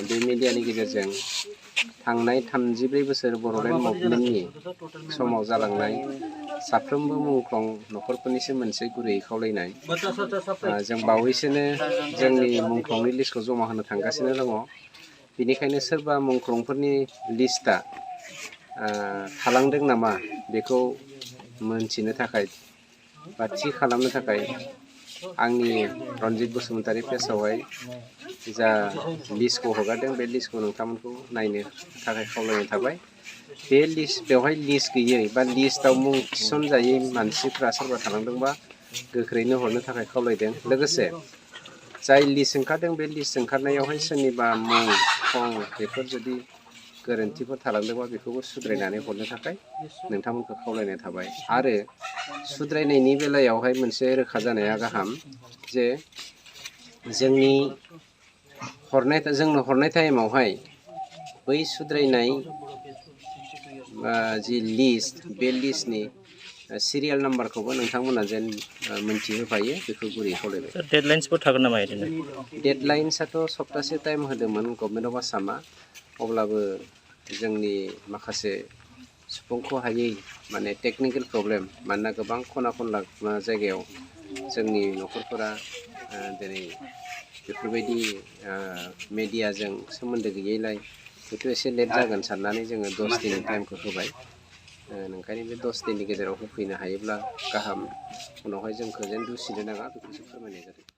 बे मिडियानि गेजेरजों थांनाय 34 बोसोर बर'लेण्ड मुभमेन्टनि समाव जालांनाय साफ्रोमबो मुंख्लं न'खरफोरनिसो मोनसे गुरैयै खावलायनाय जों बावैसोनो जोंनि मुंख्लंनि लिस्टखौ जमा होनो थांगासिनो दङ। बेनिखायनो सोरबा मुंख्लंफोरनि लिस्टआ थालांदों नामा बेखौ मोनथिनो थाखाय बा थि खालामनो थाखाय आंनि रनजित बसुमतारी पेजआवहाय जा लिस्टखौ हगारदों बे लिस्टखौ नोंथांमोनखौ नायनो थाखाय खावलायनाय थाबाय। बे लिस्ट बेवहाय लिस्ट गैयै बा लिस्टआव मुं थिसनजायै मानसिफ्रा सोरबा थालांदोंबा गोख्रैनो हरनो थाखाय खावलायदों। लोगोसे जाय लिस्ट ओंखारदों बे लिस्ट ओंखारनायावहाय सोरनिबा मुं थं बेफोर जुदि गोरोन्थिफोर थालांदोंबा बेखौबो सुद्रायनानै हरनो थाखाय नोंथांमोनखौ खावलायनाय थाबाय। आरो सुद्रायनायनि बेलायावहाय मोनसे रोखा जानाया गाहाम जे जोंनो हरनाय टाइमावहाय बै सुद्रायनाय जि लिस्ट बे लिस्टनि सिरियाल नाम्बारखौबो नोंथांमोना जेन मोनथिहोफायो बेखौ गुरै खावलायबाय। डेडलाइन्सफोर थागोन नामा बिदिनो? डेडलाइन्सआथ' सप्तासे टाइम होदोंमोन गभर्नमेन्ट अफ आसामा। अब्लाबो जोंनि माखासे सुफुंखौ हायै माने टेकनिकेल प्रब्लेम, मानोना गोबां खना खनला जायगायाव जोंनि न'खरफोरा दिनै बेफोरबायदि मेडियाजों सोमोन्दो गैयैलाय बेथ' एसे लेट जागोन साननानै जोङो 10 दिननि टाइमखौ होबाय। ओंखायनो बे 10 दिननि गेजेराव होफैनो हायोब्ला गाहाम, उनावहाय जोंखौ जेन दुसिनो नाङा बेखौसो फोरमायनाय जादों।